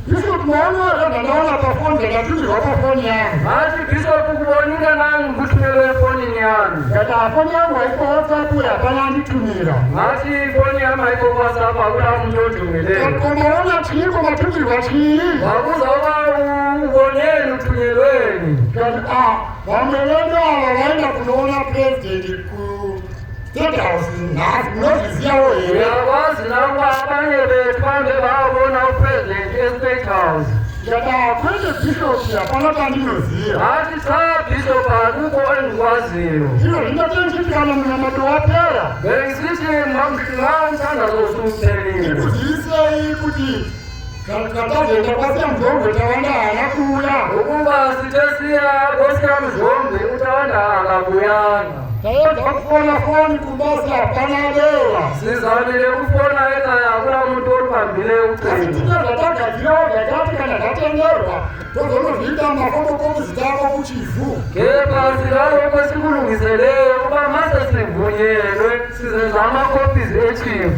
Bishop, maona here zvandaona pafoni, zvandatumirwa pafoni yangu? Ngathi, "Bishop, ukubonile na ngikuthumelwe efonini yami?" Ngati foni yangu haiko WhatsApp, hapana anditumira. Ngathi ifoni yami ayikho WhatsApp, akula muntu othumileyo. Ko maona chii? Ko matumirwa chii? Wabuza uba uboneni, uthunyelweni. Ngati a vamwe vedu ava vaenda kunoona president ku State House nhasi, munozvizivawo here? Uyakwazi na ukuba abanye bethu bahambe bayabona upresident e-State House? Ngati kwete Bishop, hapana chandinoziva. Ngathi cha Bishop, akukho engikwaziyo. Zvino zvinotenchiti kana munamato wapera, Bengisithi nxa umthandazo usuphelile, ndikuzivisei kuti katazoenda kwaSiyamuzombe, Tawanda haana kuuya. Ukuba sithe siya koSiyamuzombe, uTawanda akabuyanga. Taedza kufona foni kumba, hapana adera. Sizamile ukufona ekhaya, akula muntu olubambile Asi ucingo. tine zvatagadzirawo, zvatati kana zvatenderwa tozonozviita mafotokopizi tako kuChivhu. Kepha sinalokho esikulungiseleyo uba mase sivunyelwe sizenza ama-copies eChivhu.